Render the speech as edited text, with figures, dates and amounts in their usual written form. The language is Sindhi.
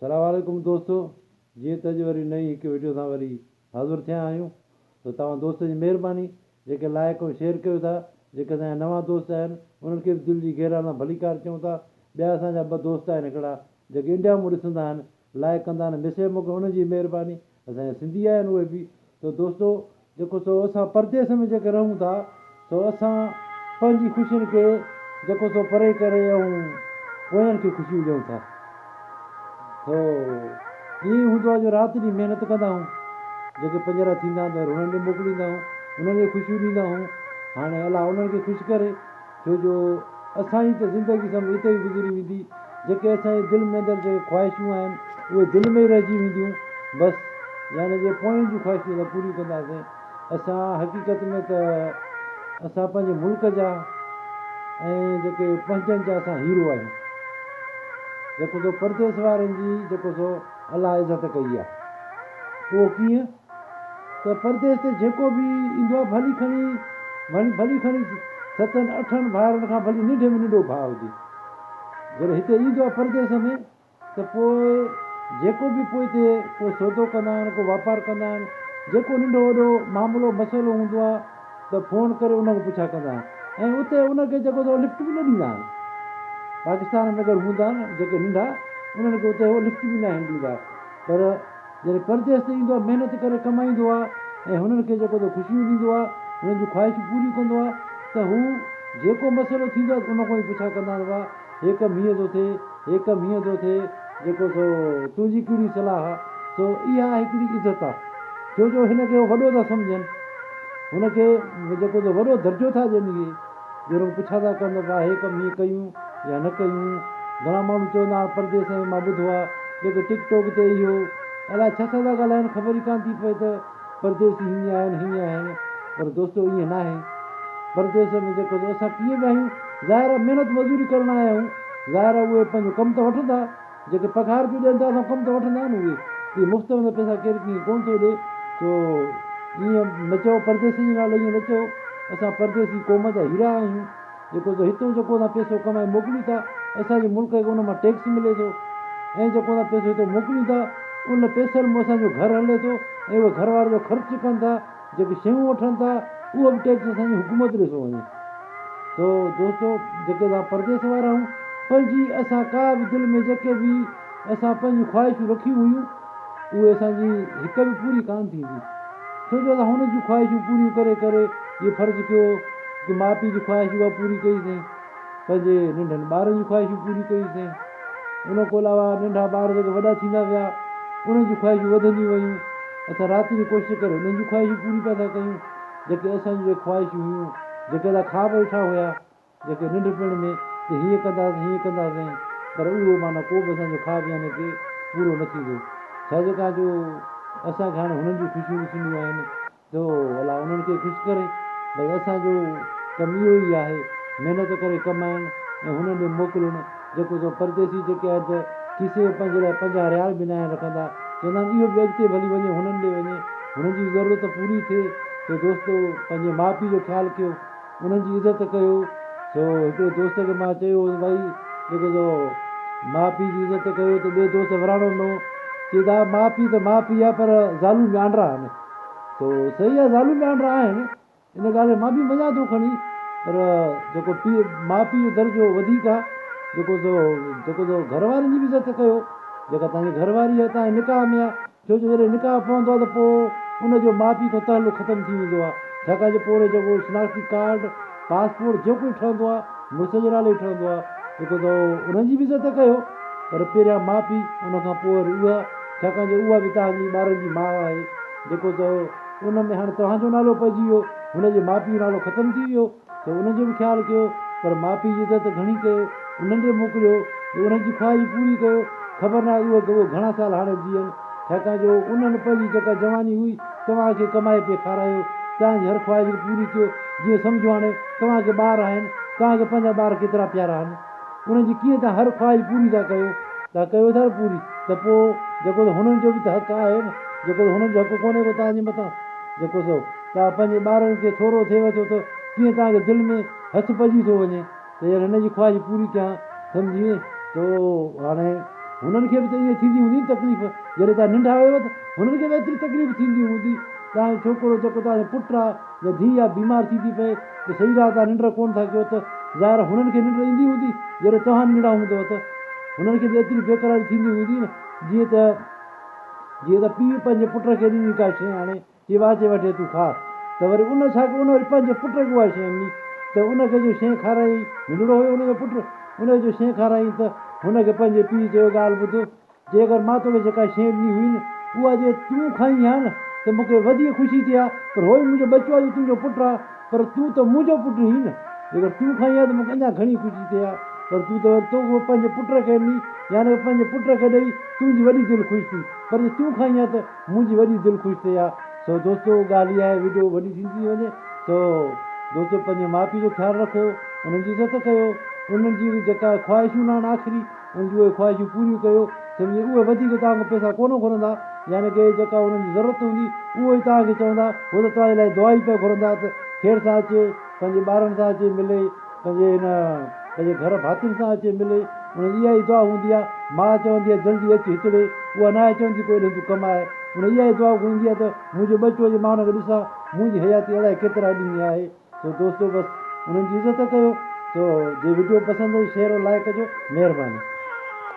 سلام عليڪم دوستو جيئن ته اڄ وري نئين هڪ وڊيو سان وري حاضر ٿيا آهيون ته توهان دوستن جي مهرباني جيڪي لائڪ ۽ شيئر ڪيو ٿا جيڪي اسان جا نوان دوست آهن انهن کي به دل جي گهرائي سان ڀليڪار چئون ٿا ٻيا اسان جا ٻه دوست آهن هڪڙا جيڪي انڊيا مون ڏسندا آهن لائڪ ڪندا آهن ميسيج موڪليو انهن جي مهرباني اسان جا سنڌي آهن اهي به ته دوستو جيڪو سو اسان پرديس ۾ جيڪي رهون ٿا سو اسان پنهنجي خوشين کي جيڪو سو پري ڪري ۽ پوين کي خوشيون ڏيون ٿا. سو ائين ئي هوندو آهي جو رات ڏينهن محنت ڪندا آهيون جيڪي پنجرا ٿيندا آهن ته وري انهن ڏي موڪليندا آهيون انهن کي خوشيون ڏيندا آهيون هاڻي الله انهن کي خوش ڪري ڇو جو اسان جي ته زندگي سمجهه اتي ئي گذري ويندي، جيڪي اسان جي دل ۾ اندر جيڪي خواهشون آهن، اهي دل ۾ ئي رهجي وينديون، بس يعني جي پوين جون خواهشون اسان پوريون ڪنداسين. اسان حقيقت ۾ ته اسان پنهنجي ملڪ جا ۽ جيڪي پنهنجن جا اسان هيرو آهيون. جيڪو سو پرديس وارن جي جيڪو سو الله عزت ڪئي آهي. اهو ڪيئن؟ ته پرديس تي جيڪو به ايندو آهي ڀلي کڻي ڀلي کڻي ستن اٺن ڀائرن کان ڀلي ننڍي ۾ ننڍو ڀاء هجي جڏهن هتي ايندو آهي پرديس ۾ ته پوء جيڪو به پوء هتي ڪو سودو ڪندا آهن ڪو واپار ڪندا آهن جيڪو ننڍو وڏو معاملو مسئلو هوندو آهي ته فون ڪري ان کان پڇا ڪندا آهن ۽ اتي ان کي جيڪو اٿو لفٽ به نه ڏيندا آهن پاڪستان ۾ اگر هوندا آهن جيڪي ننڍا انهن کي اتي هو لفٽ به ناهن ڏيندا پر جڏهن پرديس تي ايندو آهي محنت ڪري ڪمائيندو آهي ۽ هنن کي جيڪو ته خوشيون ڏيندو آهي هنن جون خواهشون پوريون ڪندو آهي ته هو جيڪو مسئلو ٿيندو آهي ته ان کان ئي پڇا ڪندا آهن واهه هي ڪم هيئن ٿو ٿئي هي ڪم هيئن ٿو ٿئي جيڪو سو تنهنجي ڪهڙي صلاح آهي سو اها هڪڙي عزت آهي ڇو جو هن کي هو وڏو ٿا سمجهن هن کي جيڪو سو وڏو درجو ٿا ڏين اهي جو هن کان پڇا ٿا ڪن ته ڀاء هي ڪم هيئن ڪيون يا نه ڪيون. گهڻا ماڻهو چوندا آهن پرديس ۾ مان ٻڌو آهي جيڪي ٽڪ ٽوڪ تي اهو الائي ڇا ڇا ٿا ڳالهائن خبر ئي ڪانه ٿي پئي ته پرديسي هيئن آهن هيئن آهن پر دوستو ائين ناهي پرديس ۾ جيڪو سو اسان ڪيئن به آهيون ظاهر آهي محنت مزوري ڪرڻ آيا آهيون ظاهر آهي اهي پنهنجو ڪم ته وٺندا جيڪي پگهار پيو ڏين ٿا اسان ڪم ته وٺندا آهن اهي اهي مفت ۾ ته پئسا ڪير ڪنهن کي ڪونه ٿو ڏي سو ائين نه چئو پرديسي جي نالي ائين نه چئو اسان پرديسي قوم جا هيرا آهيون جيڪو سو هتو جيڪو اسان پئسو ڪمائي موڪليون ٿا اسان جي ملڪ کي ان مان ٽيڪس ملي ٿو ۽ جيڪو اسان پئسو هتو موڪليون ٿا ان پئسن مان اسان جو گهر هلي ٿو ۽ اهي گهر واري جو خرچ ڪن ٿا جيڪي شيون وٺن ٿا اهو به ٽيڪس اسان جي حڪومت ڏي ٿو وڃي. سو دوستو جيڪي اسان پرديس وارا آهيون پنهنجي اسان ڪا به دل ۾ جيڪي به اسان پنهنجون خواهشون رکيون هيون اهي اسان جي هڪ به پوري ڪانه ٿيندي ڇو جو اسان هن جون خواهشون پوريون ڪري ڪري جيئن فرض ڪيو ڪي ماء پيء جي خواهش اها پوري ڪئي سين پنهنجي ننڍن ٻارن جون خواهشون پوريون ڪيون سين ان کان علاوه ننڍا ٻار جيڪي وڏا ٿيندا ويا انهن جون خواهشون وڌنديون ويون اسان رات ڏينهن ڪوشش ڪري انهن جون خواهشون پوريون پيا ٿا ڪيون جيڪي اسان جون جيڪي خواهشون هيون جيڪي اسان خواب ڏٺا هيا جيڪي ننڍپڻ ۾ ته هيئن ڪنداسين هيئن ڪنداسين پر اهو معنيٰ ڪو به اسان جو خواب يعني ڪي پورو نه ٿيندو ڇا جي ڪا جو اسان کي هاڻي هنن جون خوشيون ڏسڻيون آهن سو الله انهن کي خوش ڪري. بس اسان جو ڪم اهو ئي آهي محنت ڪري ڪمائڻ ۽ هنن ڏي موڪلڻ جيڪو سو پرديسي جيڪي آهن ته کيسي ۾ پنهنجي لاء 50 ريال به ناهن رکندا چوندا آهن اهو به اڳتي ڀلي وڃي هنن ڏي وڃي هنن جي ضرورت پوري ٿئي سو دوستو پنهنجي ماء پيء جو خيال ڪيو انهن جي عزت ڪيو سو هڪڙي دوست کي مان چيو هوس ڀائي جيڪو سو ماء پيء جي عزت ڪيو ته ٻئي دوست وراڻو ڏنو چي دا ماء پيء ته ماء پيء آهي پر زالون به آنڊرا آهن سو صحيح آهي زالون به آنڊرا آهن ان ڳالهه کي مان به مڃان ٿو کڻي پر جيڪو پيء ماء پيء جو درجو وڌيڪ آهي جيڪو سو جيڪو سو گهر وارن جي به عزت ڪيو جيڪا توهان جي گهر واري آهي توهان جي نڪاح ۾ آهي ڇو جو جڏهن نڪاح پوندو آهي ته پوء ان جو ماء پيء کان تعلق ختم ٿي ويندو آهي ڇاڪاڻ جو پوء ان جو جيڪو شناختي ڪارڊ پاسپورٽ جيڪو به ٺهندو آهي مڙس جي نالي ئي ٺهندو آهي جيڪو ته انهن جي به عزت ڪيو پر پهريان ماء پيء ان کان پوء وري اها ڇاڪاڻ جو اها به توهان جي ٻارن جي ماء آهي جيڪو ته ان ۾ هاڻي توهان جو نالو پئجي ويو هن جي ماء پيء جو نالو ختم ٿي ويو سو انهن جو به خيال ڪيو پر ماء پيء جي عزت گهڻي ڪيو انهن ڏي موڪليو جو انهن جي خواهش پوري ڪيو خبر ناهي اهي اهي گهڻا سال هاڻي جيئن ڇاڪاڻ جو انهن پنهنجي جيڪا جواني هئي توهان کي ڪمائي پئي کارايو توهان جي هر خواهش کي پوري ڪيو جيئن سمجهو هاڻي توهان کي ٻار آهن توهان کي پنهنجا ٻار ڪيترا پيارا آهن انهن جي ڪيئن توهان هر خواهش پوري ٿا ڪيو توهان ڪيو ٿا نه پوري ته پوء جيڪو ته هنن جو به ته حق آهي نه جيڪو ته هنن جو حق ڪونهي ڪو توهان جي مٿان جيڪو سو توهان پنهنجي ٻارن کي ٿورو ٿئيو ٿو ته ڪيئن توهان کي دل ۾ هٿ پئجي ٿو وڃي ته يار هن جي خواهش پوري ڪيان سمجهي وئين سو هاڻي هنن کي به ته ائين ٿيندي هوندي نه تڪليف، جڏهن توهان ننڍا هيو ته هنن کي به ايتري تڪليف ٿيندي هوندي. توهان جو ڇوڪرو جيڪو توهان جو پٽ آ يا ڌيء آ بيمار ٿي ٿي پئي ته سڄي رات توهان ننڊ ڪونه ٿا ڪيو ته ظاهر آ هنن کي ننڊ ايندي هوندي جڏهن توهان ننڍڙا هوندؤ ته هنن کي به ايتري بيقراري ٿيندي هوندي نه جيئن ته جيئن ته پيء پنهنجي پٽ کي ڏني ڪا شيء آڻي چي واهه چي وٺي تون کاء ته وري ان ڇا ڪيو ان وري پنهنجي پٽ کي اها شيء ڏني ته ان کي جو شيء کارايائين ننڍڙو هيو ان جو پٽ ان کي جو شيء کارايائين ته هن کي پنهنجي پيء چيو ڳالهه ٻڌ جيڪر مان توکي جيڪا شيء ڏني هئي نه، اها جي تون کائين ها نه، ته مون کي وڌيڪ خوشي ٿئي ها، پر هو ئي منهنجو ٻچو آهي جو تنهنجو پٽ آهي، پر تون ته منهنجو پٽ هئين نه، جيڪر تون کائين ها ته مون کي اڃا گهڻي خوشي ٿئي ها، پر تون ته وري تو پنهنجي پٽ کي ڏني، يعني پنهنجي پٽ کي ڏئي تنهنجي وڏي دل خوش ٿي، پر جي تون کائين ها ته منهنجي وڏي دل خوش ٿئي ها. سو دوستو ڳالهه اها آهي وڊيو وڏي ٿيندي ٿي وڃي، سو دوستو پنهنجي ماء پيء جو خيال رکو، انهن جي عزت ڪيو، انهن جي جيڪا خواهشون آهن آخري، انهن جون اهي خواهشون پوريون ڪيو، سمجهي اهي وڌيڪ توهان کان پئسا ڪونه گهرندا، يعني ڪه جيڪا انهن جي ضرورت هوندي اهو ئي توهان کي چوندا، هو ته توهان جي لاء دعا ئي پيا گهرندا ته خير سان اچي، پنهنجي ٻارن سان اچي ملي، پنهنجي هن پنهنجي گهر ڀاتين سان اچي ملي، انهن جي اها ئي دعا هوندي آهي، ماء چوندي آهي جلدي اچ هتڙي، اها ناهي چوندي ڪو ايڏهين تون ڪماء، ان اها ئي دعا گهرندي آهي ته منهنجو ٻچو اچي مان ان کي ڏسان، منهنجي حياتي الائي ڪيترا ڏينهن آهي. سو دوستو بس انهن جي عزت ڪيو سو جي وڊيو پسند اچي شيئر اور لائيڪ ڪجو مهرباني.